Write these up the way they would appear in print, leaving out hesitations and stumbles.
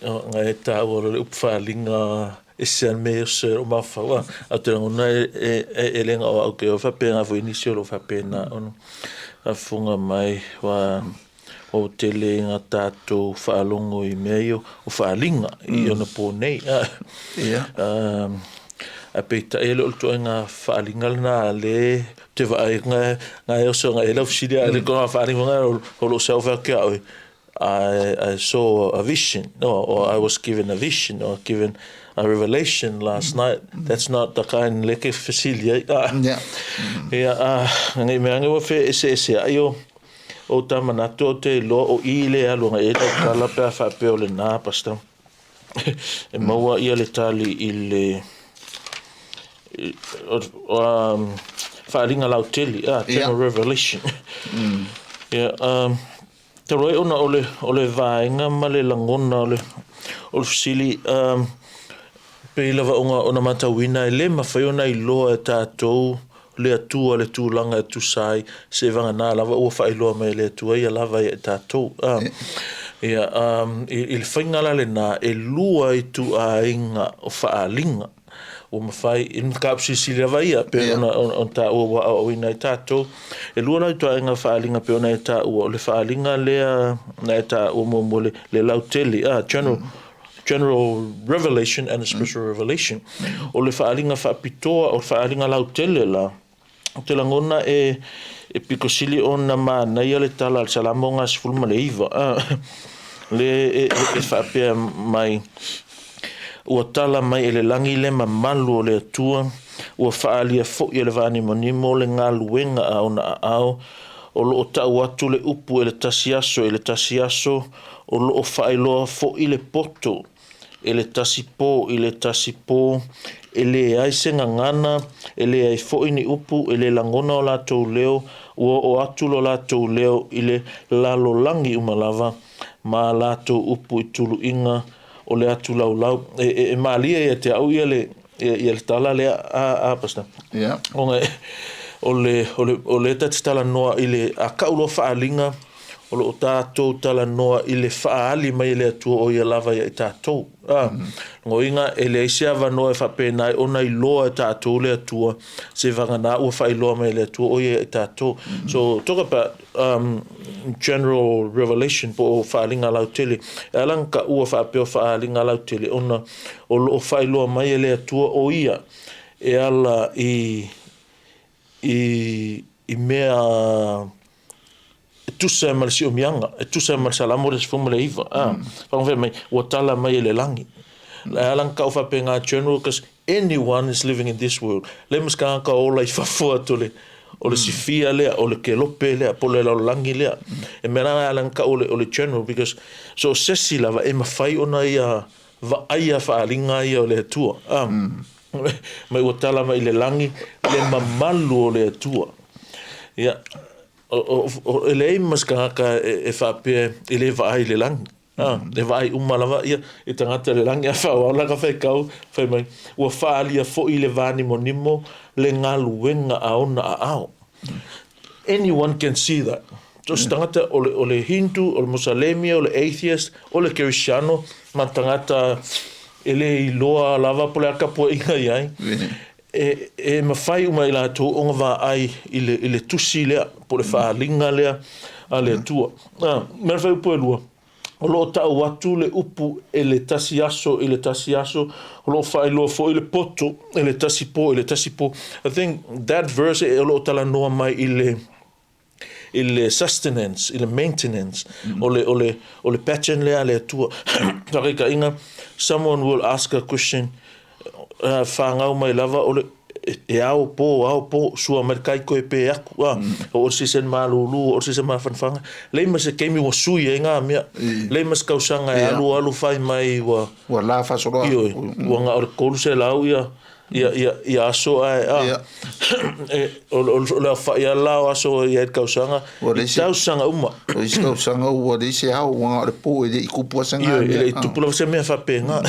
Nga e tāua o le upu faaaliga e se a le mea e o mafaufau a. Ae ou te lagona e le na o au te o faapena foi nisi o lo o faapena ona faafofoga mai aua ua tele ina tatou faalogo i mea ia o faaaliga i onapo nei. Ae peitai e le o le ituaiga faaaliga lena lea ou te vaai na e oso agai i ai lau fesili, a o le ituaiga faaaliga foi lena o lou sau fai atu ia oe, I saw a vision, or I was given a vision, or given a revelation last night. That's not the kind lea ke fesili ai. Ia, nei mea ane ua feeseeseai o o ta manatu ou te iloa o i le alu agai i ai lau tala pe a faapea o lena, Pastor. E maua ia le tali i le faaaliga lautele, general revelation. Ia, talu ai ona o le vaega ma le lagona o le fesili, pei lava ona matauina e le mafai ona iloa e tatou le Atua le tulaga e tusa ai, seivagana lava ua faailoa mai e le Atua ia lava ia i tatou. Ia, i le faiga la lena, e lua ituaiga o faaaliga ua mafai, i le mataupu silisili lava ia, pei ona taua ua aoaoina ai tatou. E lua la ituaiga faaaliga pei ona e taua, o le faaaliga lea na e taua muamua le lautele, general revelation and a special revelation. O le faaaliga faapitoa, o le faaaliga lautele la, ou te lagona e pito sili ona manaia le tala a le Salamo 69, le e faapea mai, ua tala mai e le lagi le mamalu o le Atua, ua faaalia foi e le vaanimonimo le galuega a ona aao, o lo o tau atu le upu e le tasi aso i le tasi aso, o lo o faailoa foi le poto e le tasi pō i le tasi pō, e leai se gagana, e leai foi ni upu, e le lagona o latou leo, ua oo atu lo latou leo i le lalolagi uma lava, ma a latou upu i tuluiga o le atu laulau. E malie ia te au ia le tala lea a Pastor. Ona o le ta te talanoa i le, a tau loa faaaliga, o lo o tatou talanoa i le faaali mai e le Atua o ia lava ia i tatou. Loiga e leai se avanoa e faapena ai ona iloa e tatou le Atua, seivagana ua faailoa mai e le Atua o ia ia i tatou. So talk about general revelation po o faaaliga lautele. E ala ona taua faapea o faaaliga lautele ona o lo o faailoa mai e le Atua o ia e ala i mea e tusa ai ma le siomiaga, e tusa ai ma le Salamo 19. Fai mai, ua tala mai e le lagi. E ala ona tau faapena general, because anyone is living in this world. Le ma se tagata ola i fafo atu o le sifia lea, o le kelope lea, po o le lalolagi lea. E mea la e ala ona tau o le general, because so se isi lava e mafai ona ia vaaia faaaliga ia o le Atua. Mai ua tala mai i le lagi le mamalu o le Atua. Ia, e leai ma se tagata e faapea e le vaai i le lagi. E vaai uma lava ia i tagata i le lagi, a faaauau la ka faitau, fai mai, ua faaalia foi le vanimonimo le galuega a ona aao. Anyone can see that. So se tagata o le Hindu, o le Musalemi, o le atheist, o le Kerisiano, ma tagata e le iloa lava po o le a tapuaiga i ai, e mafai uma i latou ona vaai i le tusi lea, po o le faaaliga lea a le Atua. Mea fai upu e lua, o lo o tau atu le upu e le tasi aso i le tasi aso, o lo o faailoa foi le poto e le tasi pō i le tasi pō. I think that verse o lo o talanoa mai i le sustenance, i le maintenance, o le pattern lea a le Atua. Faakaitaiga, someone will ask a question, whāngau mai lava o le e ao pō, ao pō, sua mai le kai koe pē aku, o le season malūlū, o le season mafanafanga. Lei ma se keimi ua sui ai ngā mea. Lei ma se kausaga e alu alu fai mai ua Ua la fasoloa. Ioe, ua nga o le 300 ia aso ae a. E, o le awhai a la o aso ia i kausaga, Ua i tausaga uma. O isi kausaga ua leai se ao, ua na o le pō e le i tupu asa ngā Ioe, e le i tupu lava se mea faapena.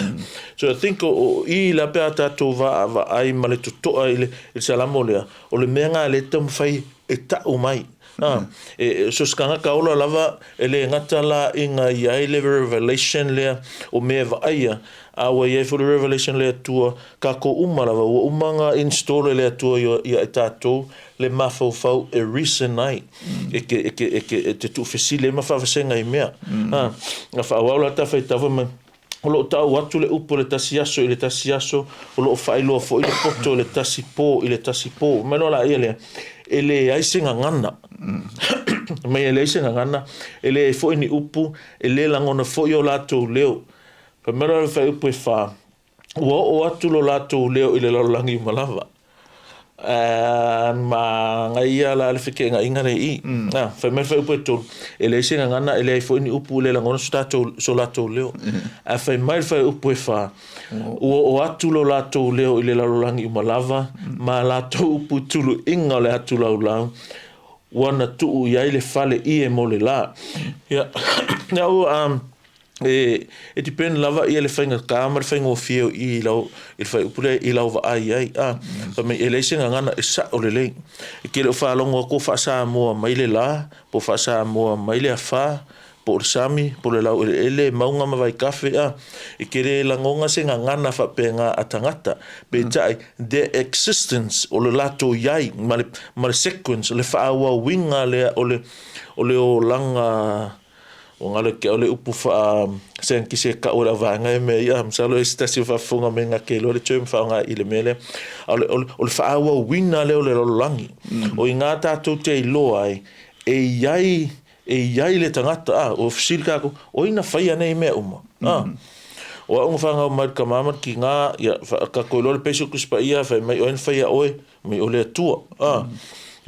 So I think o i la pe a tātou vaai ma le totoa i le Salamo lea, o le mea ngā le taumafai e tau mai. E, so se tagata ola lava, e le gata la ina i ai le revelation lea o mea e vaaia, a ua i ai foi le revelation le Atua, kākou uma lava, ua uma ona install e le Atua ia i tātou le mafaufau e reason ai, e te, e te, e te, e te tuufesili ai ma faavasega i mea. Na faaauau la ta faitau fai mai, O lo o tau atu le upu i le tasi aso i le tasi aso, o lo o faailoa foi le poto i le tasi po i le tasi po. Mai loa laia lea, e leai se gagana. Mai e leai se gagana, e leai foi ni upu, e le lagona foi o latou leo. Fai mai loa le fuaiupu e 4, ua oo atu lo latou leo i le lalolagi uma lava. Manaia la le feteenaiga lea i i. Fai mai le fuaiupu e 3, e leai se gagana, e leai foi ni upu, e le lagona so latou leo. Ae fai mai le fuaiupu e 4, ua oo atu lo latou leo i le lalolagi uma lava, ma latou upu tuluiga o le atu laulau, ua na tuu i ai le fale ie mo le la. Ia, E, e depend lava ia le faigata ma le faigofie o i i lau, i le fuaiupu lea i lau vaai ai, a. Fai mai, e leai se gagana e sa'o lelei. E te le o faalogo atu o faa-Samoa mai le la, po o faa-Samoa mai le afā, po o le sami, po o le laueleele, mauga ma vaitafe, a. E te le lagona se gagana faapena a tagata. Peitai, their existence, o le latou i ai ma le, ma le sequence, le faaauauina lea o le, o le olaga Ua galo ia te au le upu faa sēnakisi e kau e le auvaega ia mea ia. Masalo e se tasi o faafofoga mai na te iloa le term faaaoga i le mea lea. A o le, o le, o le faaauauina lea o le lalolagi. O i ina tātou te iloa ai, e i ai, e i ai le tagata, a, ua fesili tātou, o ai na faia nei mea uma? A, o au na fanau mai i le tama ma le tinā, ia, tatou iloa le pesi o Tusi Paia, fai mai o ai na faia oe? Mai o le Atua. A,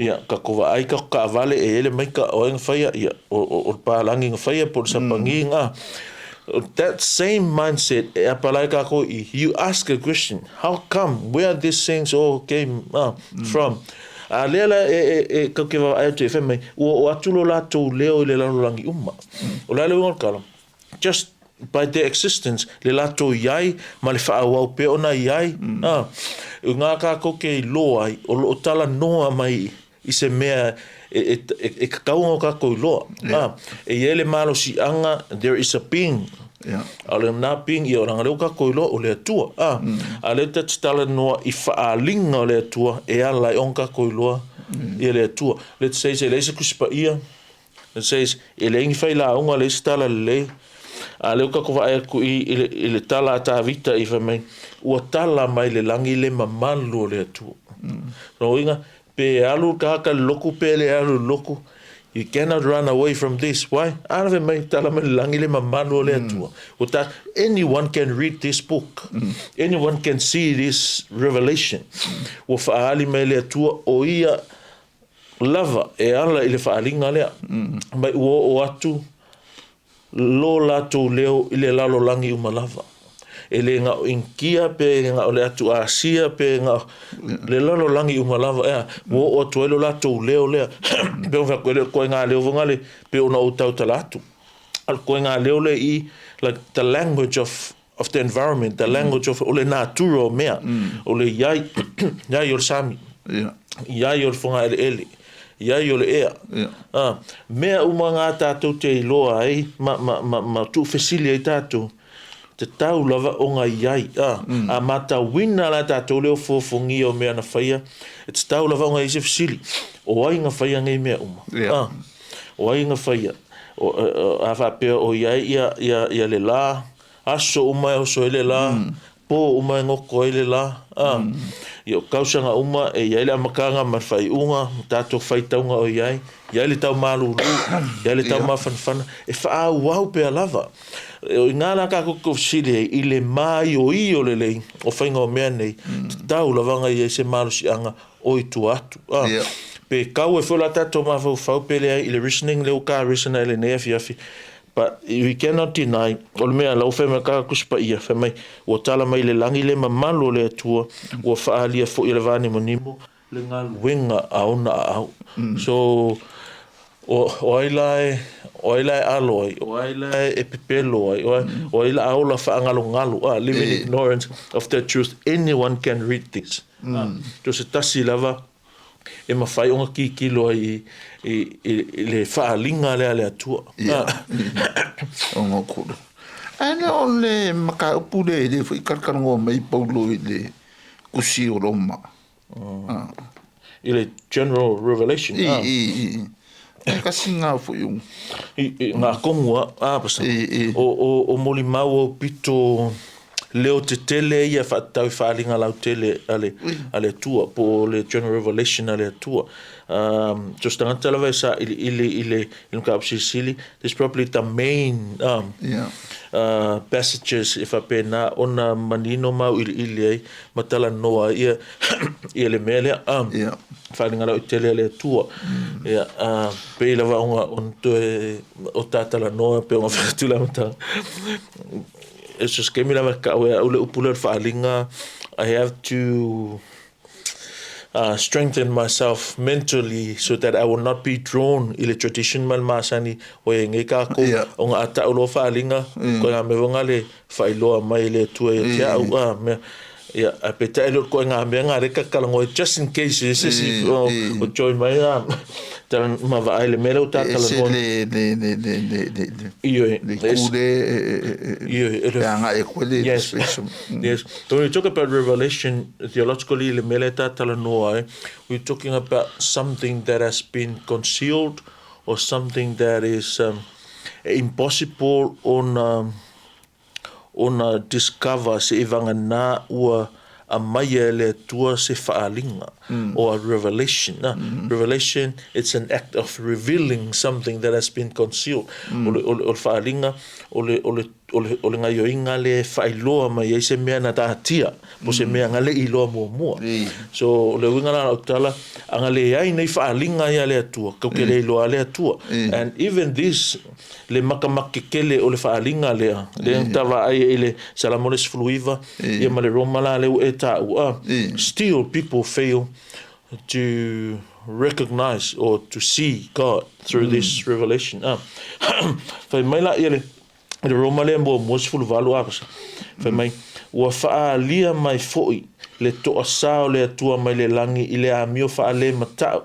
ia, tatou vaai tatou taavale e i ai le maika o ai na faia, ia, o le palagi na faia po o le sapagi na. That same mindset e apalai kākou i, you ask a question, how come, where these things all came from? A lea la e kau ke vaavaai atu e fai mai, ua oo atu lo latou leo i le lalolagi uma. O le a le uiga o le tala? Just by their existence, le latou i ai ma le faaauau pea ona i ai, a, i ngā kākou ke iloa ai, o lo o talanoa mai i se mea e, e, e tatau ona o kākou iloa. A, e i ai le malosiaga, there is a being. A o lena being, ia o leaga lea ua kākou iloa o le Atua. A, a lea ta te talanoa i faaaliga o le Atua e ala ai ona kākou iloa ia le Atua. Let's say se leai se Tusi Paia, It says, e leai ni failauga, leai se tala lelei. A lea ua tatou vaai atu i, i, le, i le tala a Tavita i fai mai, ua tala mai le lagi le mamalu o le Atua. Lona uiga, pe alu le tagata i le lotu pe le alu i le lotu, you cannot run away from this. Why? A na fai mai, tala mai le lagi le mamalu o le Atua. Ua ta, anyone can read this book. Anyone can see this revelation. Ua faaali mai le Atua, o ia lava e ala i le faaaliga lea, mai ua oo atu lo latou leo i le lalolagi uma lava. E le na o Initia pe na o le atu Asia pe na o le lalolagi uma lava, ea, ua oo atu ai lo latou leo lea. Pe ona fai atu, e le o ituaiga leo foi lea pei ona ou tautala atu. A o le ituaiga leo lea i, like the language of of the environment, the language of, o le natura o mea, o le iai, iai o le sami, iai o le fogaeleele, iai o le ea. Ah, mea uma ngā tātou te iloa ai, ma, ma, ma, ma tuufesili ai tātou, te tau lava o ngā iai. Ah, a mātauina la tātou leo fōfongia o mea na whaia, e te tau lava o ngā i se fesili, o ai ngā whaia ngei mea uma. Ah, o ai ngā whaia. O, a whapea o iai ia, ia, ia le la, Aso uma e oso ai le lā, pō uma e ngoko ai le lā, ā, i o kausaga uma e i ai le amataga ma le faaiuga, ma tātou faitauga o i ai, i ai le tau malūlū, i ai le tau mafanafana, e faaauau pea lava. O i ina la kākou tou fesili ai i le māioio lelei o faiga o mea nei, tatau lava ona i ai se malosiaga o i tua atu, ā, pe kau ai foi la tātou mafaufau pe leai i le reasoning lea ua ka reason ai lenei afiafi, But we cannot deny, o le mea la ua fai mai ka Tusi Paia, fai mai, ua tala mai le lagi le mamalu o le Atua, ua faaalia foi e le vānimonimo le galuega a ona aao. So, o, o ai la e, o ai la e alo ai, o ai la e pepelo ai, o ai, o ai la a ola faagalogalo, ah, live in ignorance of the truth, anyone can read this. Ah, so se tasi lava. E mafai ona tilotilo ai i le faaaliga lea a le Atua. Ia, ona kulu. Ae le o le mataupu le le foi talatalanoa mai Paulo i le tusi o Roma. I le general revelation. I, i, i. E kasi ngā foi o. I ngā kongua, a pasa. I, i. O molimau o pito leo tetele ia faatatau i faaaliga lautele a le Atua, po o le general revelation a le Atua. So se tagata lava e sailiili i le mataupu silisili, this probably the main passages e faapena ona manino ma auiliili ai ma talanoa ai ia le mea lea. Faaaliga lautele a le Atua. Ia, pei lava ona toe o tatalanoa pe ona fai atu le amataga. It's just kemi lava ka'au e a'u le upu lea o le faaaliga. I have to strengthen myself mentally so that I will not be drawn i le tradition ma le masani o e nei kākou o ngā ta'u loa faaaliga koe ngā mea nga le faailoa mai le Atua ia te a'u a mea ia a peitai le koe ngā mea ngā reka talanoa just in case se isi o join mai a tala ma vaai le mea lea o E se talanoa le le le le le le le Ioe, le kule e Ioe, e anga e koe le special. Yes. When we talk about revelation theologically, le mea lea e tatalanoa ai, we're talking about something that has been concealed or something that is impossible ona discover se i vagana ua aumaia e le Atua se faaaliga or a revelation. Revelation, it's an act of revealing something that has been concealed. O le faaaliga, o le gaioiga le faailoa mai ai se mea na tatia, po se mea na le iloa muamua. So, o le uiga la lau tala, aga leai nei faaaliga ia le Atua, kau ke le iloa le Atua. And even this, le makamakekele o le faaaliga lea, lea na vaai i le Salamo le 19, ia ma le Roma la lea ua e ta'u, still people fail to recognize or to see God through this revelation. Fai mai la ia le Roma lea muamua 18 a pasa. Fai mai, ua faaalia mai foi le toasā o le Atua mai le lagi i le amio faalemata'u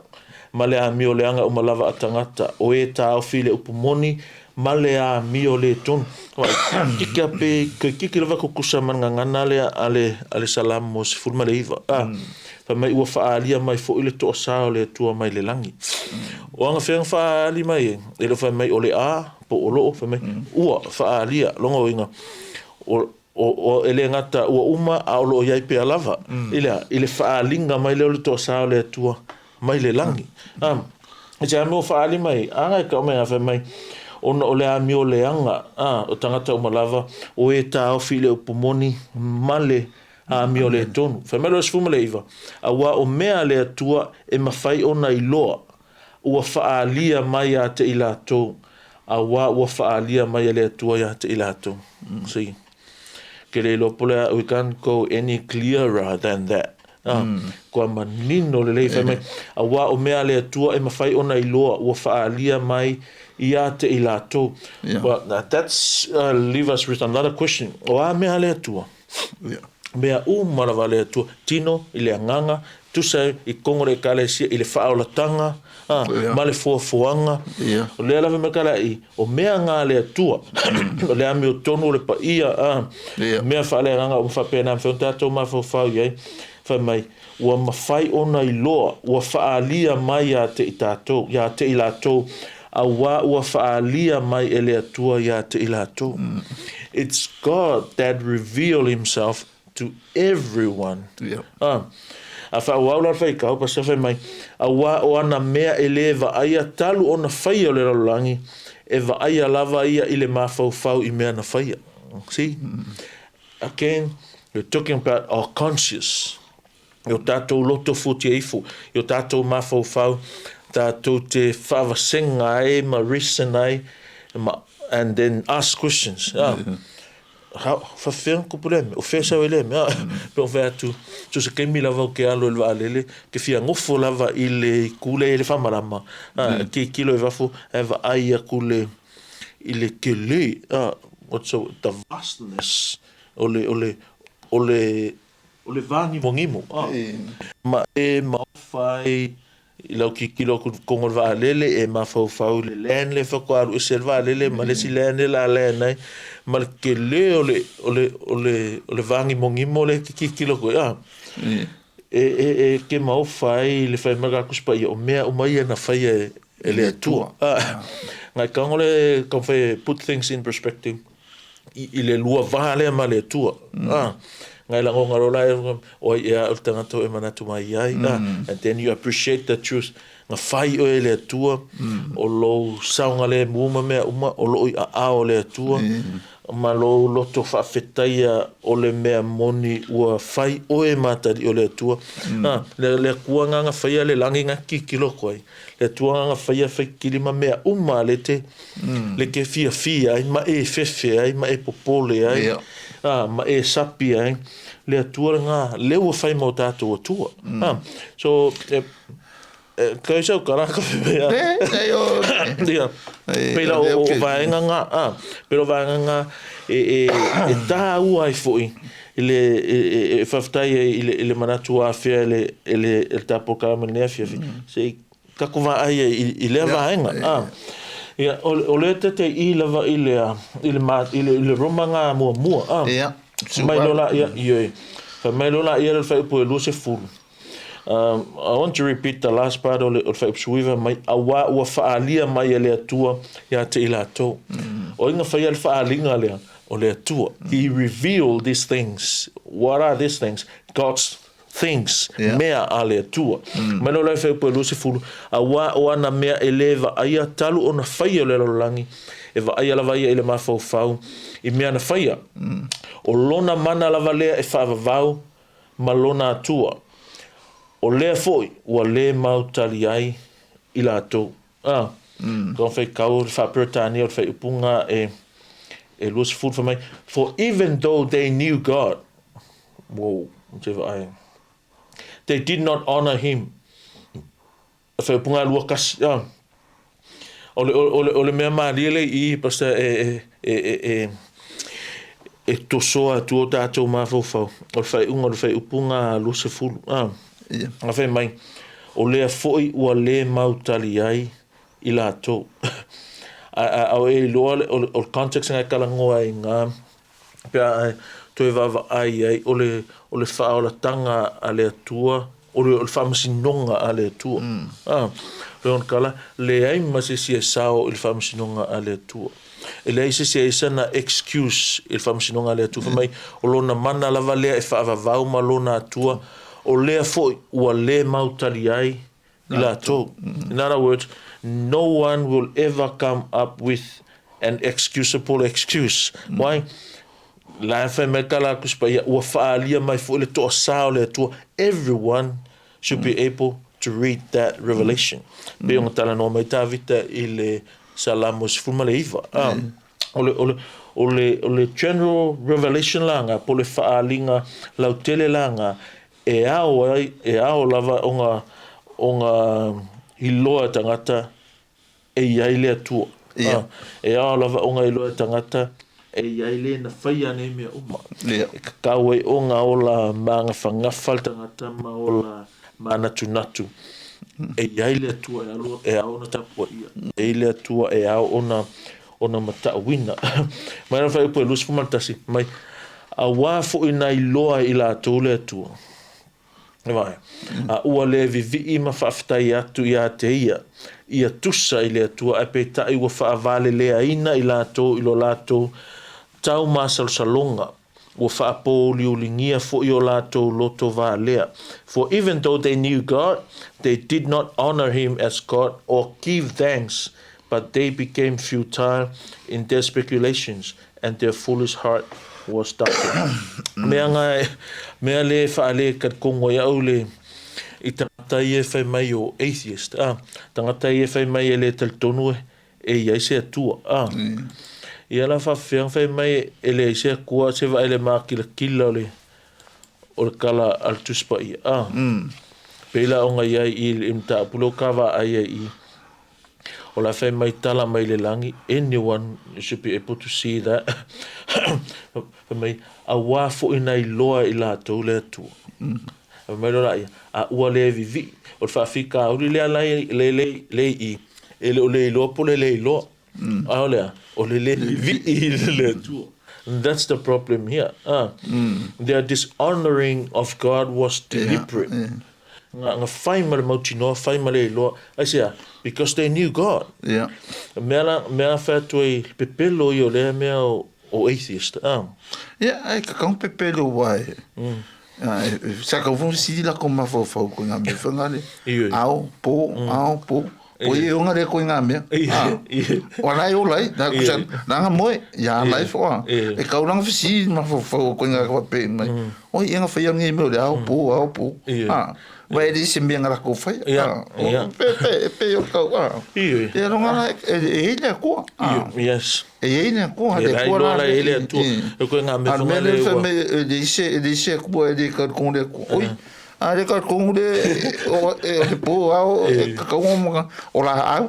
ma le amio leaga uma lava a tagata o e taofi le upu moni ma le amio le tonu. Kiki a pe kiki lava kukusa ma le gagana lea a le Salamo 19. Fai mai ua faaalia mai foi le toasā o le Atua mai le lagi. O aga fea faaali mai e, e le fai mai o le a, po o loo, fai mai, ua faaalia, longa uiga, o e le gata ua uma a o loo iai pea lava. I le faaaliga mai lea o le toasā o le Atua mai le lagi. E te amio faaali mai, aga e kau mai fai mai, ona o le amio leaga, o tagata uma lava, o e taofi i le upu moni ma le amio le tonu. Fai mai le 19, auā o mea le Atua e mafai ona iloa, ua faaalia mai ia te i latou, auā ua faaalia mai e le Atua ia te i latou. See, ke le iloa po lea, we can't go any clearer than that. Kua manino lelei fai mai, auā o mea le Atua e mafai ona iloa, ua faaalia mai ia te i latou. Well, that's leave us with another question. O a mea le Atua? Mea uma lava le Atua, tino i le agaga, tusa i kogo le ekalesia i le faaolataga ma le fuafuaga. O lea lava me kala'i, o mea ngā le Atua, o le amiotonu o le paia, mea faaleagaga uma faapena mafai ona tatou mafaufau i ai, fai mai, ua mafai ona iloa, ua faaalia mai ia te i tatou, ia te i latou, auā ua faaalia mai e le Atua ia te i latou. It's God that revealed himself to everyone. A faaauau la le faitau pasa fai mai, auā o ana mea e lē vaaia talu ona faia o le lalolagi, e vaaia lava ia i le mafaufau i mea na faia. See? Again, we're talking about our conscious. I o tātou loto futia ifo, i o tātou mafaufau, tātou te whaavasenga ai ma reason ai, ma, and then ask questions. How, faafefea tupu lea mea, o fea sau ai lea mea. Pe o fai atu, so se taimi lava o ke alo i le vaalele, ke fia nofo lava i le itu lea i le faamalama, tilotilo i fafo, ae vaai atu le, i le tele, what's the vastness o le vāgimogimo. Ma e maofa ai. I lau tilotilo atu i totonu o le vaalele, e mafaufau i le land lea faatoa alu ese ai le vaalele ma le isi land lea o le a land ai, ma le tele o le, o le, o le, o le vanimonimo lea e te tilotilo atu ai, a. E, e, e te maofa ai le fai mai o le Tusi Paia, o mea uma ia na faia e, e le Atua. A, ngai tago le taumafai e put things in perspective i, i le lua va lea ma le Atua. A, ngai lagona loa la e, o ai ea o le tagata o e manatu mai ai, a, and then you appreciate the truth. Na fai oe e le Atua, o lou saogalemu ma mea uma, o loo i aao o le Atua, ma lou loto faafetaia o le mea moni ua fai oe ma atalii o le Atua. A, le, le Atua na na faia le lagi na tilotilo atu ai. Le Atua na na faia faitili ma mea uma le te, le te fiafia ai, ma e fefe ai, ma e popole ai, a, ma e sapi ai. Le Atua lena, lea ua fai ma o tatou Atua. A, so, e, Kau sau kara ka mea. E, o... Ia. Pei la o vaega ngā, a, pei la o vaega ngā e, e, e tāua ai foi i le, e, e, e whawhetai ai i le, i le manatu āwhea e le, e le, e le tāpua karama i lenei afiafi. Se i kako vaai ai i, i lea vaega. A. Ia, o, o lea te te i lava i le, i le, ma, i le, i le Roma ngā muamua. A. Ia. Mai lola, ia, ia, Fai mai lola ia le whaiupu e 20. I want to repeat the last part o le, o le faaiupu mai, auā ua faaalia mai e le Atua ia te i latou. O ai na faia le faaaliga lea? O le Atua. He revealed these things. What are these things? God's things, mea a le Atua. Mai loa la i faaiupu e 20, auā o ana mea e lē vaaia talu ona faia o le lalolagi, e vaaia lava ia i le mafaufau i mea na faia. O lona mana lava lea e faavavau ma lona Atua, o lea foi ua lē mautali ai i latou. A, mm. Fai kau le faa-Peretania o le faaiupuga e, e 20 fai mai, For even though they knew God, whoa, te vaai, they did not honor him. E faaiupuga e 21, a. O le, o le, o le mea mālie lea i i, Pastor, e, e, e, e, e, e tosoa atu o tātou mafaufau. O le faaiuga o le faaiupuga 20. A, Ia. a fai mai, o lea foi ua lē mautali ai i latou. A, a, a o e iloa le, o le, o le context ngai talanoa ai ngā, pe a e toe vaavaai ai, o le, o le faaolatanga a le Atua, o le, o le faamasinoga a le Atua. A, le ona tala, leai ma se isi e sao i le faamasinoga a le Atua. E leai se isi e ai sana excuse i le faamasinoga a le Atua. Fai mai, o lona mana lava lea e faavavau ma lona Atua, o lea foi ua lē mautali ai i latou. In other words, no one will ever come up with an excusable excuse. Why? La e fai mai tala atu si paia, ua faaalia mai foi le toasā o le Atua. Everyone should be able to read that revelation. Pei ona talanoa mai Tavita i le Salamo 19. Ah, o le, o le, o le, o le general revelation la nga, po o le faaaliga lautele la nga, e ao ai, e ao lava ona, ona iloa e tagata e i ai le Atua. Ia. Ah, e ao lava ona iloa e tagata e i ai le na faia nei mea uma. Ia. E tatau ai ona ola magafagafa le tagata ma ola manatunatu. E i ai le Atua e alu e ao ona tapuaia. E i ai le Atua e ao ona ona matauina. Mai le faaiupu e 21, mai, auā foi na iloa e i latou le Atua. E vaai. A ua lē vivii ma faafetai atu iā te ia, ia tusa i le Atua, ae peitai ua faavaleleaina i latou i lo latou taumasalosaloga, ua faapouliuligia foi o latou loto valea. For even though they knew God, they did not honor him as God or give thanks, but they became futile in their speculations, and their foolish heart was darkened. Mea nga, mea le whaale ka kongo i au le i tangata ia e whai mai o atheist, a, tangata ia e whai mai e le talitonu e, e i ai se Atua, a. Ia la whaawhea whai mai e le ai se Atua, se vae le mākilakila o le, o le kala a le Tusi Paia, a. Pei la onga i ai i le mataupu lea o ka vaai ai i o la fai mai tala mai le lagi, anyone should be able to see that. Fai mai, auā foi na iloa e i latou le Atua. Fai mai loa laia, A ua le vivii, o le faafitauli lea la e le i i, e le o le iloa po o le le iloa. A o le a? O le le vivii i le Atua. And that's the problem here. Their dishonoring of God was deliberate. Nga fai ma le mautinoa, fai ma le iloa. Aisea? Because they knew God. Mea la, mea fai atu ai, pepelo ia o lea mea o, o atheist. Ia, ai kakau pepelo wa e. Sa kau fo sili la ko mafaufau ko ngā mea whangale. Ao, po, ao, po. Po i onga le ko ngā mea. O lai o lai, na kusa, na nga moe, ia lai fo. E kau langa fisi mafaufau ko ngā kwa pe mai. O i nga whai ngi mea o le ao, po, ao, po. Wa e se mea ngā rako whai. Pe, pe, pe o kau. E ronga la, e le kua. Yes. E i ai le Atua, le Atua la e le Atua. E koe ngā mea whanga le ua. E le ise, e le ise Atua, e le kalkongo le Atua. Oi, a le kalkongo le, e le pō ao, e kakaunga mga, o la au.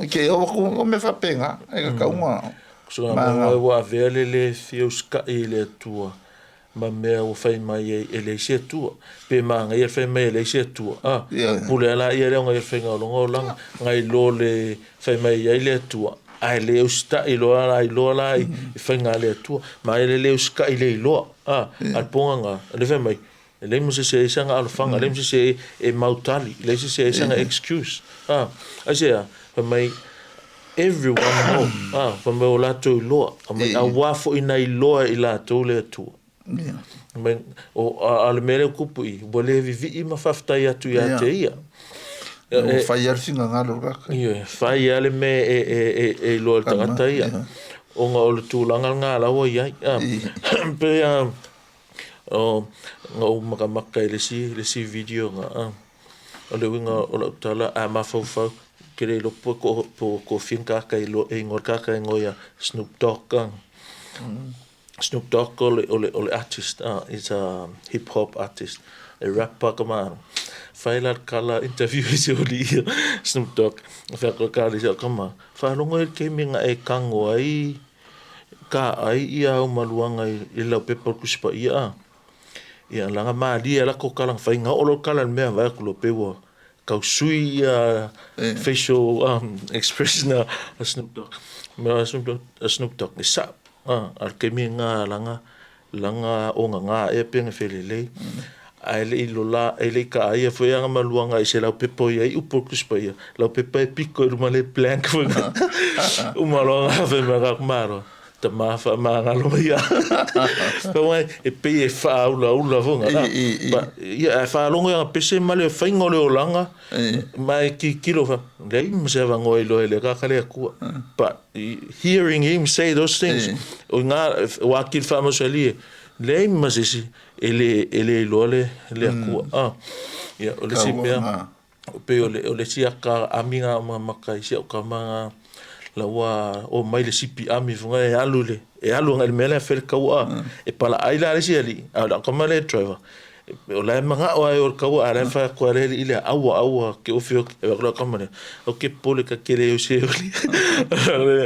Ke au aku, o mea whapenga, e kakaunga. So ngā mea ua avea le le fia usikai i le Atua. ma mea ua fai mai ai e leai se Atua. Pe māngaia le fai mai e leai se Atua. A, pule a la ia lea o ngai faiga o loga olaga, ngai lo le fai mai ai le Atua, ae le usitaʻi loa la iloa la i faiga a le Atua. Ma e le le usitaʻi le iloa. A, a le pogaga, le fai mai, e leai ma se isi e ai sana alofaga, leai ma se isi e mautali, leai se isi e ai sana excuse. A, aisea, fai mai, Everyone know, a, fai mai o latou iloa, fai mai auā foi na iloa e i latou le Atua. Fai mai, o, a, a le mea lea ua tupu i, ua le vivii ma faafetai atu ia te ia. Ua fai lava le finagalo o le tagata. Ioe, fai lava le mea e, e, e, e iloa e le tagata ia, ona o le tulaga lena la ua i ai. A, pei a, o, na ou makamaka i le isi, le isi video na, a, O le uiga o lau tala, a mafaufau, ke le iloa po ko po ko fia ni kāka i e ingoa le kāka ingoa ia Snoop Dogg a. Snoop Dogg o le o le o le artist a, is a hip hop artist, e rapper ka ma. Fai la le kala interview i se oli ia Snoop Dogg, fai atu ka le ka ma, faalogo ai le taimi na e kago ai ka ai ia au maluaga i le laupepa o le Tusi Paia a. Ia langa malie a lako kala fai nga olo kala le mea vai aku lo pe ua kau sui ia facial expression a Snoop Dogg. Mea Snoop Dogg, a Snoop Dogg e sa a le kemi nga langa langa o nga nga e pe nga felelei. Ae le i lola e le i ka ia foi anga maluanga i se lau pepa o ia i upo kuspa ia. Lau pepa e piko i luma le blank foi. Uma loa nga fe mea ka kumaro. Tama faamagalo mai ia. Fai mai, e pei e faaulaula foga la. But, ia, ae faalogo ia pese ma le faiga o le olaga, ma e tilotilo fa, leai ma se avanoa i loa e le akaka le Atua. But, hearing him say those things, o ina, ua atili faamausali e, leai ma se isi e le, e le iloa le, le Atua. Ah, ia, o le isi mea, pei o le, o le isi aka ami nga mamaka i si au kama nga la ua o mai le sipi ami funga e alu le e alu nga le mea lea fele kaua e pala ai la le isi alii a o le kama le driver o la e mangao ai o le kaua a la e fai atu a le alii lea aua aua ke ofi oki e le kama lea o ke pole ka kele o se oli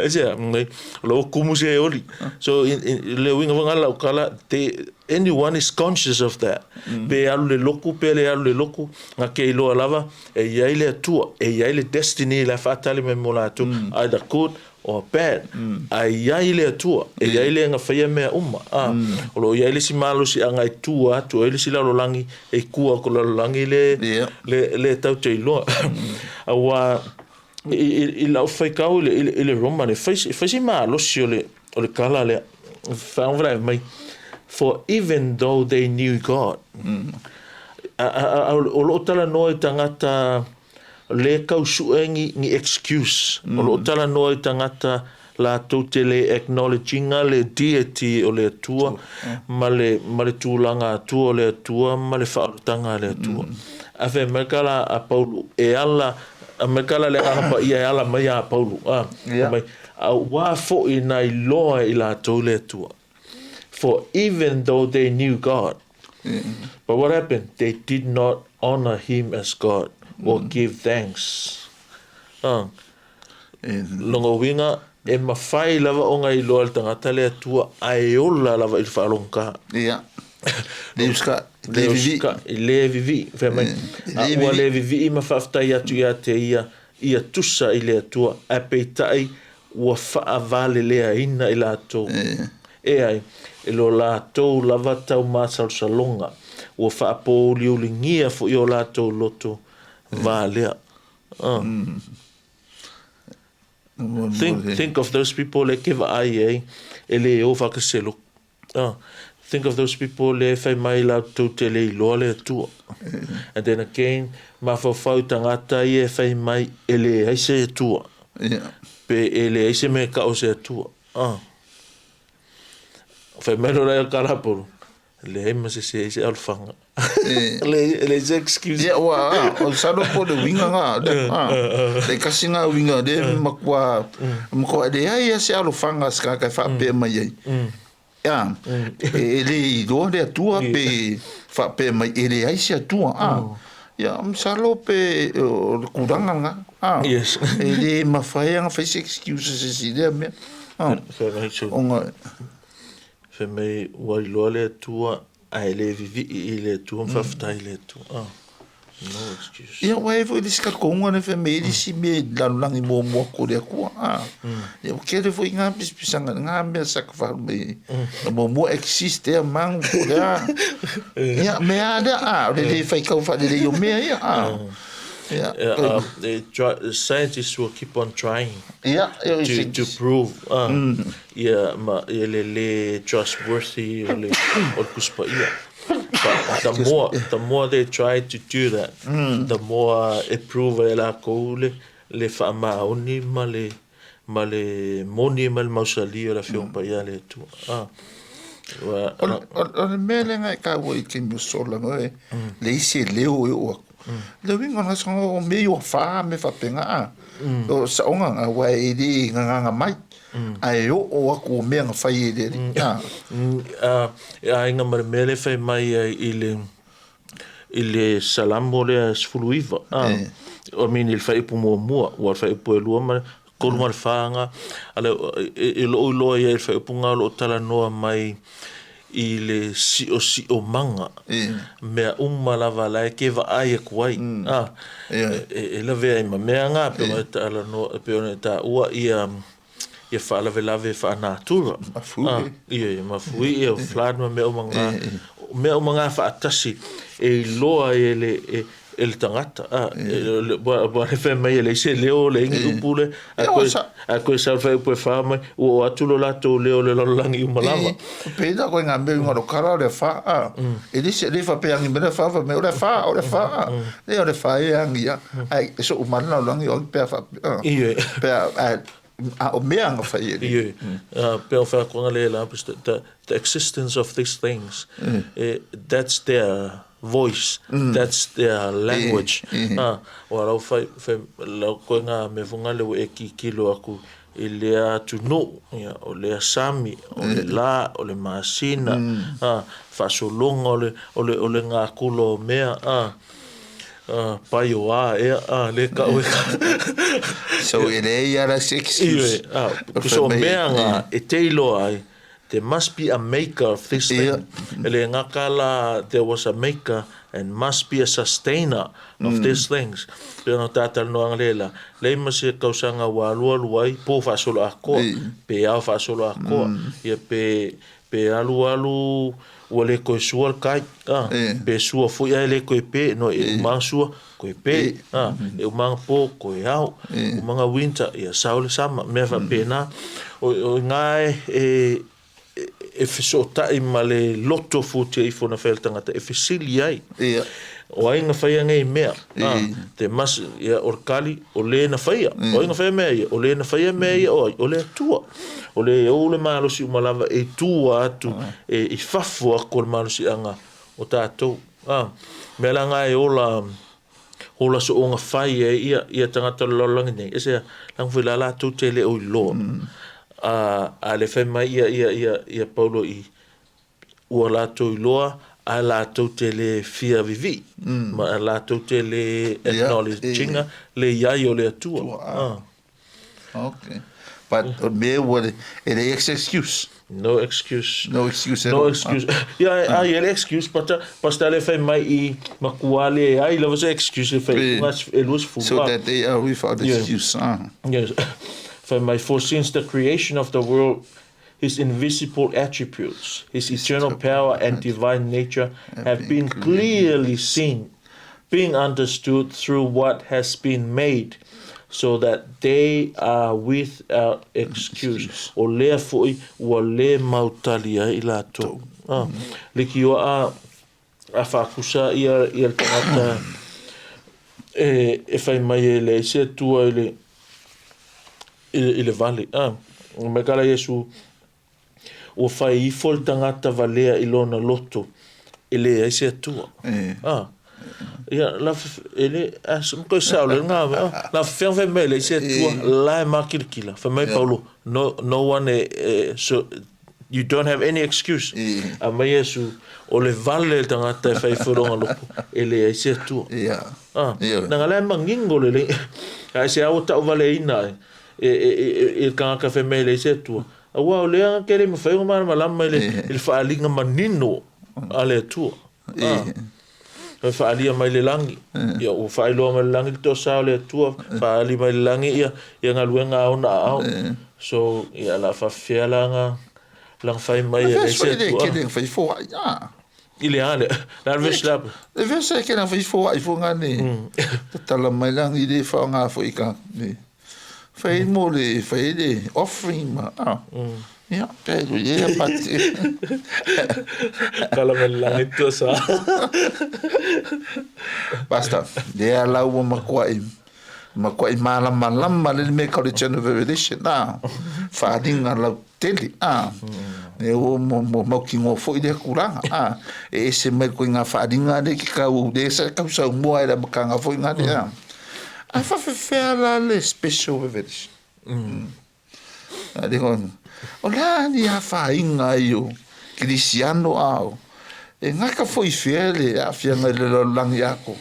e se mai o la ua kumu se oli so le uiga foi nga lau kala te anyone is conscious of that. Pe alu le loku, pe le alu le loku, nga ke iloa lava, e i ai le Atua, e i ai le destiny la faatali mai mo latou, either good or bad. Ae i ai le Atua, e i ai le nga faia mea uma. A, o lo o i ai le isi malosiaga e tua atu ai le isi lalolagi, e kua ko lalolagi le, le, le tau te iloa. Aua, i lau faitau i le Roma le, fai si malosi o le, o le kala lea, whaonga mai, for even though they knew God. O loo talanoa i tagata le kau sue ni, ni excuse. O loo talanoa i tagata latou te le acknowledge-ina le deity o le Atua ma le, ma le tulaga Atua o le Atua ma le faaolataga a le Atua. A fai mai ka la a Paulo e ala, a mai ka la le Agaga Paia e ala mai ia Paulo, a, mai, auā foi na iloa e i latou le Atua. For even though they knew God, but what happened? They did not honor him as God or give thanks. Lona uiga, e mafai lava ona iloa e le tagata le Atua ae ola lava i le faalogogata. Ia. Le uska, le vivi. Le vivii, fai mai, a ua le vivii ma faafetai atu ia te ia, ia tusa i le Atua, ae peitai ua faavaleleaina i latou. E ai, e lo latou lava taumasalosaloga, ua faapouliuligia foi o latou loto valea. Think of those people le ke vaai ai e le o whakaselo. Think of those people le whai mai la tou te le iloa le Atua. And then again, mafaufau i tagata ia e whai mai e le ai se Atua. Pe e le ai se mea ka o se Atua. Whai mai lo lai o kalaporo. Leai ma se se se alofaga. Le le se excuse. Ia ua o salo po le uiga ga le kasi ga uiga le makua makua le ai se alofaga se ka ka faapea mai ai. Ia e le iloa le Atua pe faapea mai e leai se Atua a. Ia masalo pe o le tulaga lena. Yes. E le mafai ona fai se excuse se isi i lea mea. Ona Fai mai ua iloa le Atua ae le vivii i le Atua ma faafetai i le Atua. No excuse. Ia ua i ai foi le isi talitonuga lea fai mai e i ai le isi mea i lalolagi muamua atu o le Atua. Ia ua tele foi na pisapisaga i na mea sa tafalu mai ai. Na muamua exist ea manu po o le a. Ia mea lava lea, o le le faitau faalelei o mea ia. Yeah. Scientists will keep on trying to prove ia ma ia le le trustworthy o le o le Tusi Paia. But the more they try to do that, the more e prove ai e lakou le faamaoni ma le moni ma le mausali o le Afioga Paia a le Atua. O le mea lea na e taua i taimi o sola, no e leai se leo e oo atu. Le uiga o le gasegase o mea i afa ma mea faapena, a. O saoga na, aua e le gagaga mai, ae oo atu o mea na fai e le alii, a. E aiga ma le mea lea e fai mai ai i le Salamo lea 19, a. I mean i le fuaiupu muamua, ua le fuaiupu e 2 ma 3 ma le 4 ga. E lou iloa i ai le fuaiupu ga o lo o talanoa mai i le siosiomaga. Mea uma lava la e ke vaai atu ai. A, e lavea ai ma mea ga pe ona e talanoa pe ona e taua ia faalavelave faanatura. Mafui. Ia mafui ia flood ma mea uma ga. Mea uma ga faatasi e iloa ai e le tagata. Ua le fai mai e leai se leo le ingi upu le a koe sa fai upu e wha mai ua o atu lo latou leo le lalolagi uma lava. Pe ina koe ngā mea i ngā kara o le wha a. E le se le wha pe angi me le wha wha me o le wha o le wha a. Le o le wha e angi a. Ai so o mana o langi o pe wha. Pe a o mea nga whai e. Ie. Pe o whakonga le la the existence of these things. That's their voice, that's their language. O lau fai fai lau koe ngā me funga le e kikilo aku i lea atunuu, ia, o lea sami, o le la, o le masina, faasologa o le gakula o mea, pai o a ea, le kau e So e leai ala se excuse. Ioe, so mea nga e te iloa ai, there must be a maker of this thing. E le ngaka la, there was a maker and must be a sustainer of these things. Pe ona tātalanoaga le la, leai ma se kausaga ua alualu ai, po faasolo akoa, pe ao faasolo akoa, ia pe alualu ua le koe sua le kai, pe sua foi ae le koe pe, no e umaga sua, koe pe, e umaga po, koe ao, umaga winter, ia sao le sama, mea faapena. O ngā e fesootai ma le loto futia ifo na whai le tangata, e fesili ai. O ai nga whaia ngei mea. Te mas, ia, o le kali, o le na whaia. O ai nga whaia mea ia, o le na whaia mea ia, o ai, o le Atua. O le ou le malosi umalava e tua atu, e i fafo aku o le malosi anga o tātou. Mea la ngā e ola, ola so onga whai e ia tangata o le lalolagi nei. E sea, langa foi la latou te le o iloa. A le whai mai ia Paulo i ua latou iloa a latou te le fia vivi. Ma a latou te le acknowledginga le iai o le Atua. Okay. But o mea ua le, e le excuse. No excuse. No excuse at No all. excuse. Ia, a i le excuse, but pastor le fai mai i matua le ai lava se excuse le fai e 20. So that they are without excuse. Yes. Fai mai, for since the creation of the world, his invisible attributes, his eternal power and divine nature have been clearly seen, being understood through what has been made, so that they are without excuse. O lea foi ua le mautali ai i latou. Leitioa a faakusa ia le tagata e fai mai e leai se Atua i le vale. Mai kala Iesu, ua fai ifo le tagata valea i lona loto e leai se Atua. Ia, la e le ko sa le nga la fea fai mai le se Atua la e makilikila. Fai mai Paulo, no one so you don't have any excuse. A mai Iesu, o le vale le tagata e fai ifo lona loto e leai se Atua. Nanga la mangingo le le. Ai se au tau vale ina e kangaka fai mai le se Atua. Aua o lea ke le mawhai o mana malama i le whaalinga manino a le Atua. E whaalia mai le langi. Ia, o whaailoa mai le langi le tosa o le Atua. Whaali mai le langi ia ngā luenga au na au. So, ia la whawhea langa lang whai mai e le se Atua. Ke le whai fō ai. I le ale. La ves la. Le ves e ke le whai fō ai fō ngā ne. Tatala mai langi le wha ngā fō i ka. Whai mo le, whai le offering ma. Ia, pēru, ia pati. Kala me langi tua sa. Basta, lea lau makuai. Makuai malama lama le me ka le general revelation. Whaaringa lau tele. E o mo mauki ngō fo i le kuranga. E ese mai koe ngā whaaringa le ki kau, le ese kau sau mua e la makanga fo i ngā le. A whawhewhea la le special revelation. O la ni a whainga i o Krisiano ao. E ngaka fo i whia le a whianga i le langi ako.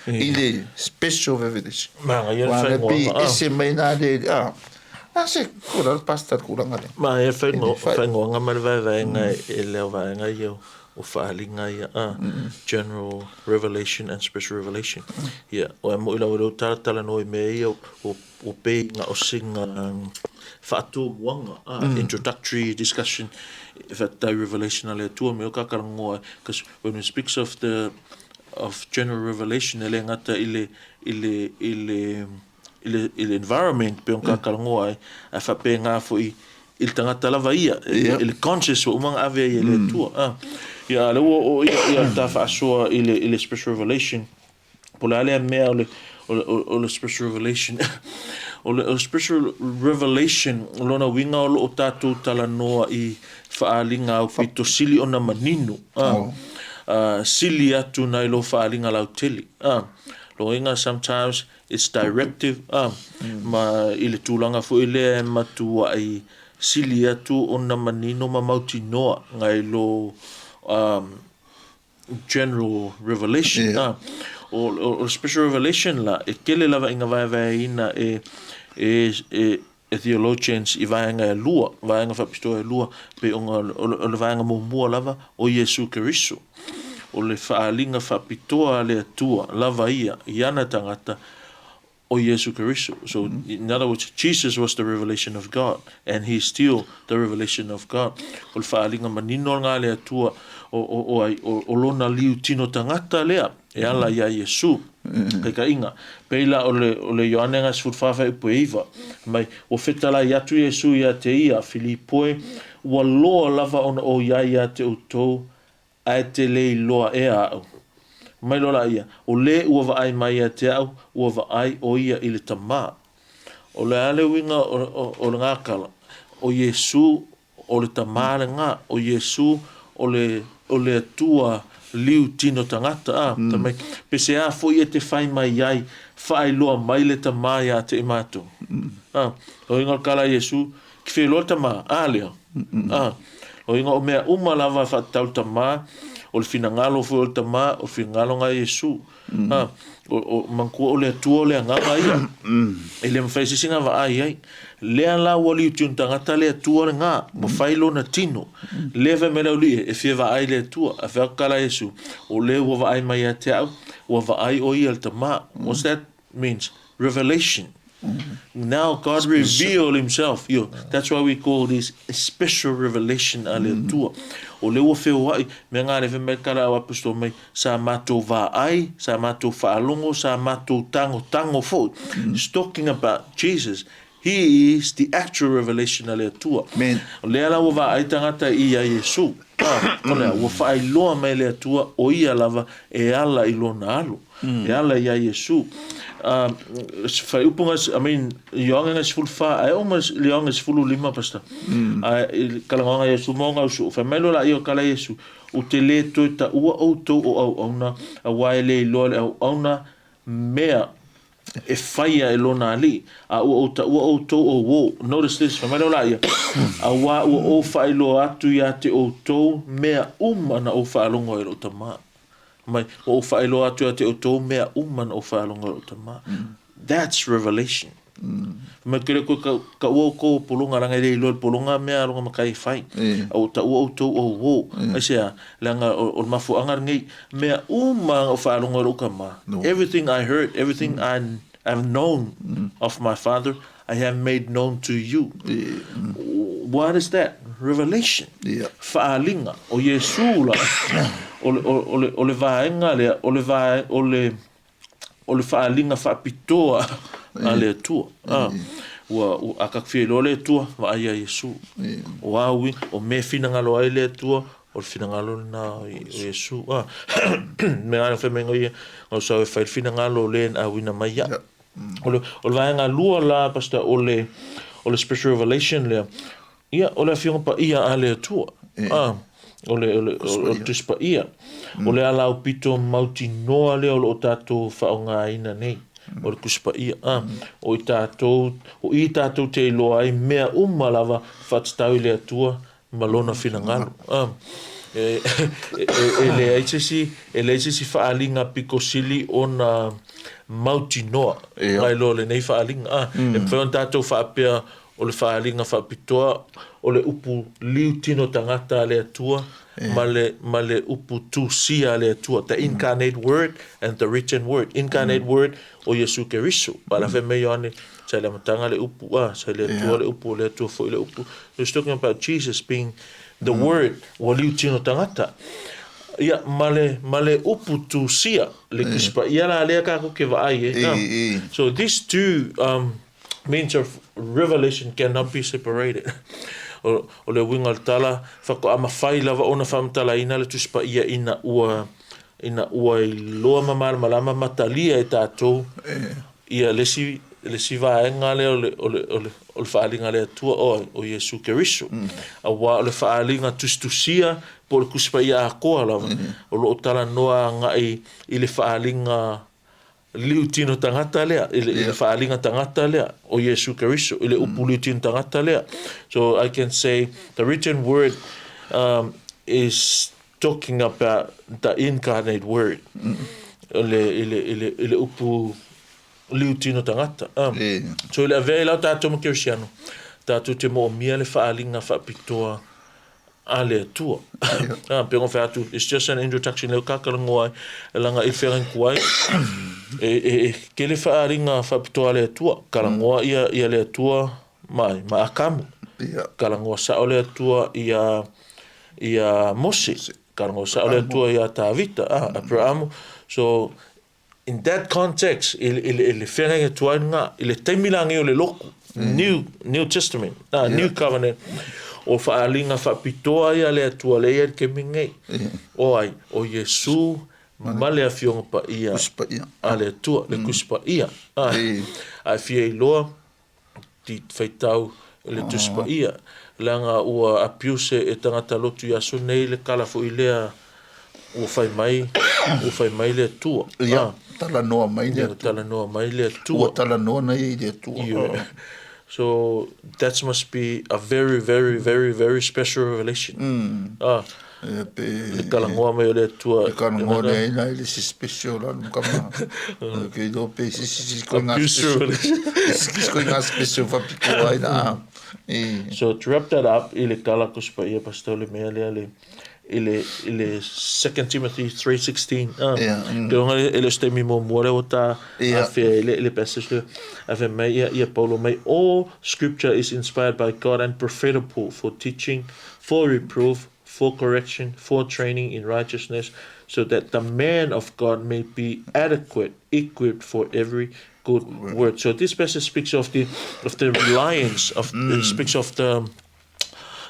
I le special revelation. Manga ia whaingoa. Pi ese mai nā le. A se kura le pastor kuranga le. Ma ia whaingoanga ma le vaevaenga e leo vaenga i o whaalinga ia general revelation and special revelation. Ia, o e mo ila o leo talatala no i mea ia o pe ngā o singa whaatūmuanga, introductory discussion whaatau revelation a le Atua me o kakarangoa, because when we speaks of the of general revelation e le ngata i le environment pe o kakarangoa a whape ngā fo i le tangata lava ia, i le conscious o umanga ave i le Atua. Ia, le ua o ia ta whaasoa i le special revelation, po le alea mea o le special revelation. O le special revelation, o lona winga o lo o tātou talanoa i whaalinga au pito sili o na manino. Sili atu nai lo whaalinga lau tele. Lo inga sometimes it's directive. Ma i le tūlanga fo i lea matua i sili atu o na manino ma mauti noa ngai lo general revelation. O special revelation la, e kele lava inga vaevae ina e theologians i vaenga e lua, vaenga whapitoa e lua, pe o le vaenga mumua lava o Iesu Keriso. O le whaalinga whapitoa le Atua lava ia, i ana tangata o Iesu Keriso. So, in other words, Jesus was the revelation of God, and he is still the revelation of God. O le whaalinga manino ngā le Atua o lona liu tino tangata lea, e ala ia Iesu, kai inga. Peila o le Ioane ngā sfurfawha i pueiva. Mai, o whetala i atu Iesu ia te ia, Filipoe, ua loa lava ona o ia ia te utou, ae te lei loa e au. Mai lola ia, o le ua vaai mai ia te au, ua vaai o ia i le tamā. O le ale winga o le ngākala, o Iesu o le tamā le ngā, o Iesu o le Atua liu tino tangata. Tamai, pese a fo ia te whai mai ai, whai loa mai le tamā ia te i mātou. O inga kala Iesu, ki whai loa tamā, a lea. O inga o mea uma lava whaatau tamā, o le whinangalo fo o le tamā, o le whinangalo ngā Iesu. O mangkua o le Atua o le anganga ia. E le mwhai sisinga wa ai ai. Lea la ua liu tino tagata le Atua lena, ua fai lona tino. Lea fai mai le aualii, e fia vaai i le Atua. Ae fai atu ka la Iesu, O le ua vaai mai ia te au, ua vaai o ia i le Tama. What's that means? Revelation. Now God reveal himself. Io, that's why we call this a special revelation a le Atua. O lea ua feoai, mea ngā le fai mai ka la au apostola mai, sa matou vaai, sa matou faalogo, sa matou tagotago foi. It's talking about Jesus. He is the actual revelation a le Atua. Amen. O lea la ua vaai tagata i ia Iesu. Ah, o lea, ua faailoa mai le Atua o ia lava e ala i lona alo. E ala iā Iesu. Uh, faaiupuga, I mean, Ioane 14, ae oo mai le Ioane 15, Pastor. Ae, i kalagoaga Iesu ma ona uso, fai mai loa laia o kala Iesu, Ou te lē toe taua outou o auauna, auā e le iloa le auauna mea e faia e lona alii, a ua ou taua outou o uō. Notice this, fai mai lea o laia, auā ua ou faailoa atu iā te outou mea uma na ou faalogo ai i lou Tama. Mai, ua ou faailoa atu ia te outou mea uma na ou faalogo ai i lou Tama. That's revelation. Fai mai ke le koe ka, taua outou o pologa, leaga e le iloa e le pologa mea a lona matai e fai. A ua taua outou o uō. Aisea? Leaga o, o le mafuaaga lenei, mea uma na ou faalogo ai i lou Tama. Everything I heard, everything I have known of my Father, I have made known to you. What is that? Revelation. Faaaliga. O Iesu la, o le, o le, o le vaega lea, o le vae, o le, o le faaaliga faapitoa a le Atua. A, ua, ua, a tatou fia iloa le Atua, vaai ia Iesu. O a uiga, o mea e finagalo ai le Atua, o le finagalo lena o Iesu. A, mea lava na fai mai ia, na ou sau e fai le finagalo o le na auina mai iaʻu. O le, o le vaega lua la, Pastor, o le, o le special revelation lea, ia, o le Afioga Paia a le Atua. A, o le, o le, o le Tusi Paia. O le ala aupito mautinoa lea o lo o tatou faaaogaina nei, o le Tusi Paia. A, o i tatou, o i tatou te iloa ai mea uma lava faatatau i le Atua ma lona finagalo. A, e, e, e leai se isi, e leai se isi faaaliga pito sili ona mautinoa nai lo lenei faaaliga. A, e mafai ona tatou faapea o le faaaliga faapitoa o le upu liu tino tagata a le Atua ma le, ma le upu tusia a le Atua, the incarnate word and the written word. Incarnate word o Iesu Keriso. Ba la fai mai Ioane, sa i le amataga le upu, a, sa i le Atua le upu, o le Atua foi le upu. He was talking about Jesus being the word, ua liu tino tagata. Ia, ma le, ma le upu tusia, le Tusi Paia la lea tatou te vaai e. E, e. So these two um, means of revelation cannot be separated. O, o le uiga o le tala, faatoa mafai lava ona faamatalaina le Tusi Paia ina ua ina ua iloa ma malamalama ma talia e tatou ia le isi, le isi vaega lea o le, o le, o le, o le faaaliga a le Atua, o ai? O Iesu Keriso. Auā o le faaaliga tusitusia po o le Tusi Paia atoa lava, o lo o talanoa agai i le faaaliga liu tino tagata lea, i le, i le faaaliga tagata lea o Iesu Keriso, i le upu liu tino tagata lea. So I can say the written word um, is talking about the incarnate word. O le, i le, i le, i le upu liu tino tagata. Um, so i le avea i lau tatou ma Kerisiano, tatou te moomia le faaaliga faapitoa a le Atua. Ah, pe ona fai atu, it's just an introduction leo ka talanoa ai, e langa i whenga ku ai, e, e, e kele faaaliga faapitoa a le Atua, talanoa ia, ia le Atua mai, ma Akamu. Talanoa sao le Atua ia, ia Mose, talanoa sao le Atua ia Tavita, ah, Abrahamu. So, in that context, i, i, i le whenga atu ai ngā, i le taimi la nei o le loku, New, New Testament, New Covenant, o faaaliga faapitoa ia le Atua le ia i le taimi nei. O ai? O Iesu ma le Afioga Paia a le Atua, le Tusi Paia. Ae fia iloa, ti faitau i le Tusi Paia, leaga ua abuse e tagata lotu i aso nei le kala foi lea ua fai mai, ua fai mai le Atua. Ia, talanoa mai le Atua. Talanoa mai le Atua. Ua talanoa na ia i le Atua. Ioe. So that must be a very, very, very, very special revelation. Ah, Ia pe Le talanoa mai o le Atua. Le talanoa lea ai la i le isi special la lum kama. Ke iloa pe se isi isi koinga special. Isi koinga special faapitoa ai la. E. So to wrap that up i le tala Tusi Paia Pastor le mea lea le i le i le 2 Timothy 3:16. Ah. Yeah. Te onga e le se taimi muamua lea ua ta afea i le le passage lea. A fai mai ia ia Paulo mai all scripture is inspired by God and profitable for teaching, for reproof, for correction, for training in righteousness, so that the man of God may be adequate, equipped for every good work. So this passage speaks of the of the reliance of mm. it speaks of the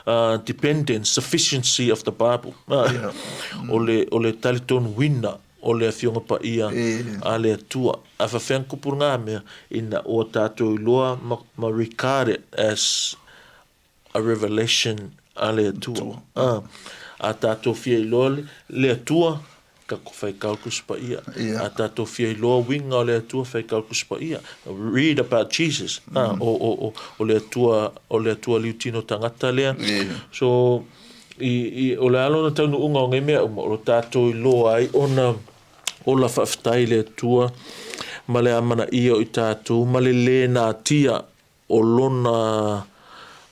uh, dependence, sufficiency of the Bible. Uh, yeah. O le o le talitonuina o le Afioga Paia a le Atua. A faafefea ona tupu lena mea ina ua tatou iloa ma, ma regard it as a revelation a le Atua. A, a tatou fia iloa le, le Atua, tatou faitau Tusi Paia. Yeah. A tatou fia iloa uiga o le Atua, faitau Tusi Paia. Read about Jesus. Mm. A, o, o, o, o le Atua, o le Atua liutino tagata lea. Yeah. So, i, i, o le a lona taunuuga o nei mea uma, o lo tatou iloa ai ona ola faafetai i le Atua ma le amanaia o i tatou ma le lē natia o lona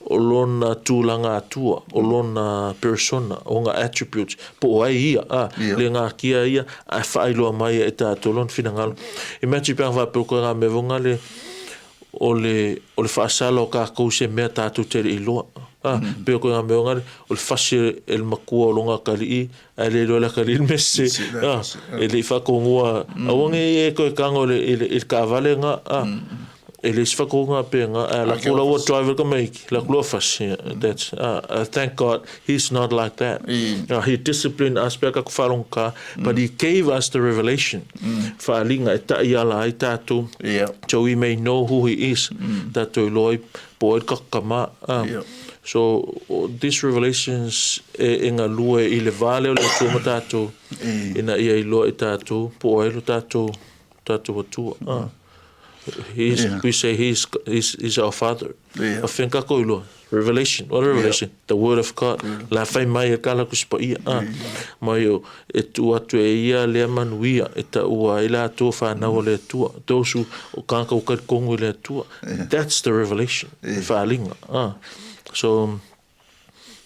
o lona tulaga atua, o lona persona, ona attributes, po o ai ia, a, Ia. le natia ia, ae faailoa mai e tatou lona finagalo. Imagine pe ana faapea koe nga mea vonga le o le o le faasala o tatou i se mea tatou te le i iloa. A, pei o koe nga mea vonga le o le fasi e le matua o lona atalii ae le iloa e le atalii le mea sese. A, e le i faatonua, aua ne i e toe tago i le i le i le taavale lena, a. E le isi faatonuga pena, ae alu atu la ua drive e le tamaiti, alu atu loa fasi. That's thank God he's not like that. He disciplined us pe a tatou faalogogata, but he gave us the revelation. Faaaliga e taiala ai tatou, so we may know who he is. Tatou iloa ai po o ai le tatou tama. So these revelations e galue i le va lea o le Atua ma tatou, ina ia iloa e tatou po o ai lo tatou tatou Atua. He's, yeah. We say he's, he's, he's our father. Yeah. A fea tatou iloa? Revelation. What revelation? Yeah. The word of God. Yeah. La fai mai e kala Tusi Paia. Yeah. Mai o e tuu atu e ia lea manuia e taua ai latou fanau o le Atua. Those who o kānaka ua talitonu i le Atua. Yeah. That's the revelation. Yeah. Faaaliga. So,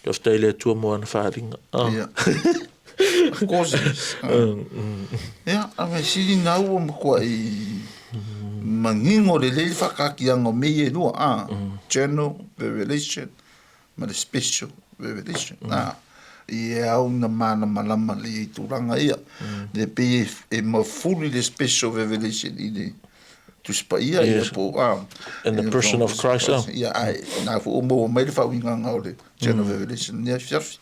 faafetai i le Atua mo ana faaaliga. Yeah. Of course it is. Ia, a mea sili na ua matuai manino lelei le faakaakiaga o mea ia e lua, a, general revelation ma le special revelation, a, i e au na malamalama lelei ai tulaga ia. Le pei e mafuli le special revelation i le Tusi Paia ia po o, a, And the person of Christ, a. Ia, ae, na foi ua maua mai le faauigaga o le general revelation i lenei afiafi.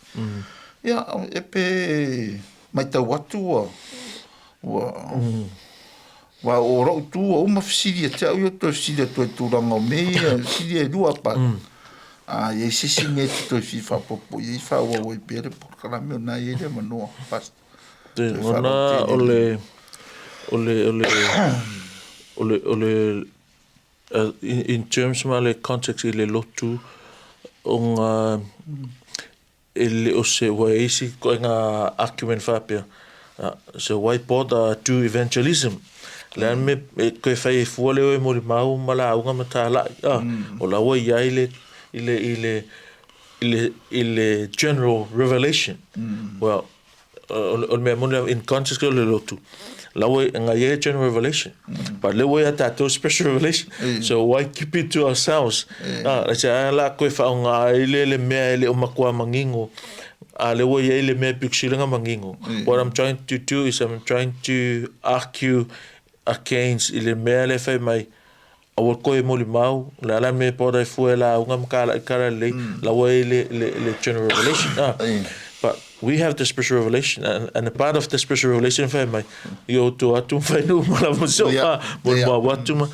Ia, e pe matau atu ua, ua, ua o lou tu ua uma fesili ia te au ia toe fesili atu ai i tulaga o mea ia, fesili e lua pa. A i ai se isi mea e te toe fia faaopoopo i ai faaauau ai pea le polokalame o lena e i ai le avanoa, Pastor. Te lagona o le, o le, o le, o le, o le, in terms ma le context i le lotu, ona e le o se, ua i ai isi ituaiga argument faapea, so why bother do evangelism? O le a le mea e toe fai ai fua le o e molimau ma lauga ma talai, o la ua i ai le, i le, i le, i le, i le general revelation. Well, o le mea moni lava in context o le lotu, la ua na i ai general revelation, but lea ua ia tatou special revelation, so why keep it to ourselves? Ah, le a la koe whaonga ai le le mea e le o matua mangingo, a lea ua i ai le mea pito sili ona mangingo. What I'm trying to do is I'm trying to argue against i le mea lea e fai mai, Aua koe e molimau, o le a la le mea e paora ai fua e lauga ma kalaʻi kala lelei, la ua i ai le, le, le general revelation. Ah, but we have the special revelation, and, and a part of the special revelation fai mai, i o tua atu ma whai nuu ma lava so, Yeah. ah, molimau atu ma.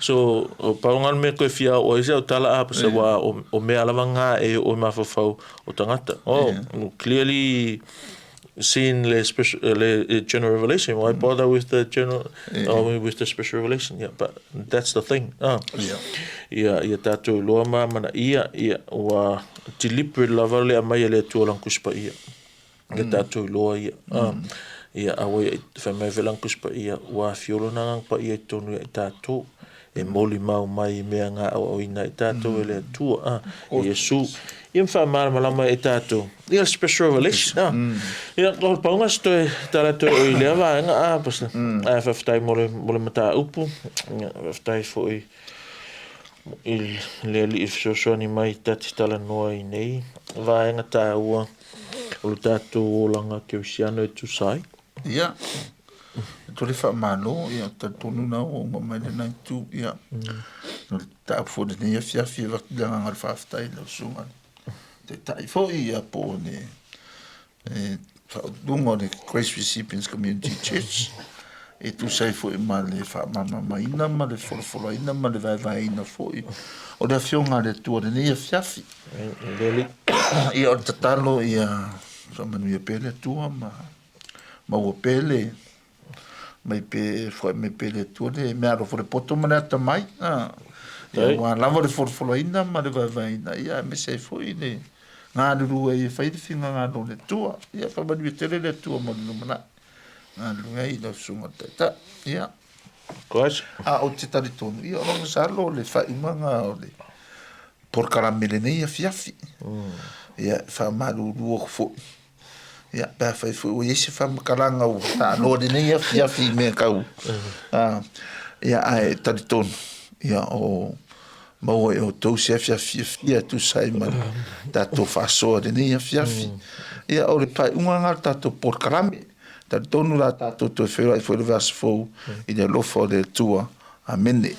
So, o pau nga le mea koe fia o ai se au tala a, pasa wa o, o mea lava nga e o mafaufau o tagata. Oh, clearly, seen le special le general revelation why bother with the general oh, with the special revelation yeah but that's the thing ah Yeah. ia ia tatou iloa ma amanaia ia ua deliberate lava le aumai e le Atua o lana Tusi Paia. Ia tatou iloa ia. Ia aua ia fai mai foi lana Tusi Paia, ua afio lona Agaga Paia i totonu ia i tatou, e molimau mai i mea na aoaoina ai tatou e le Atua, e Iesu. Ia ma faamalamalama ai e tatou ia le special revelation. Ia, o le pauga se toe tala toe o i lea vaega, a, Pastor. Ae faafetai mo le, mo le mataupu. Ia, faafetai foi i le Alii e fesoasoani mai ta te talanoa i nei vaega taua o lo tatou olaga kerisiano e tusa ai. Ia, e tole faamalo, ia, talitonu na ua uma mai lena itu, ia, no le mataupu foi lenei afiafi e avatu le agaga o le faafetai i lau susuga i le Taitai foi, ia, po o le e faauluuluga o le Grace Recipients Community Church e tusa ai foi ma le faamalamalamaina ma le folafolaina ma le vaevaeina foi o le Afioga a le Atua i lenei afiafi. Ia o le tatalo ia faamanuia pea le Atua ma maua pea le mai pe foi mai pe le Atua le meaalofa o le poto ma le atamai. Ia ua lava le folafolaina ma le vaevaeina ia aemaise ai foi le galulue ai e fai le finagalo o le Atua. Ia faamanuia tele le Atua mo le lumanai. Galulue ai i lau susuga i le Taitai. Ia. A ou te talitonu, ia o lou masalo o le faaiumaga o le polokalame lenei afiafi. Ia, e faamalulu atu foi. Ia, pe afai foi ua i ai se faamatalaga ua taaloa i lenei afiafi i mea tau, ia, ae talitonu, ia, o maua e outou se afiafi fiafia e tusa ai ma le tatou faasoa i lenei afiafi. Ia, o le faaiuga lena o le tatou polokalame. Talitonu la tatou toe feiloai foi i le vaiaso fou i le alofa o le Atua. Amene.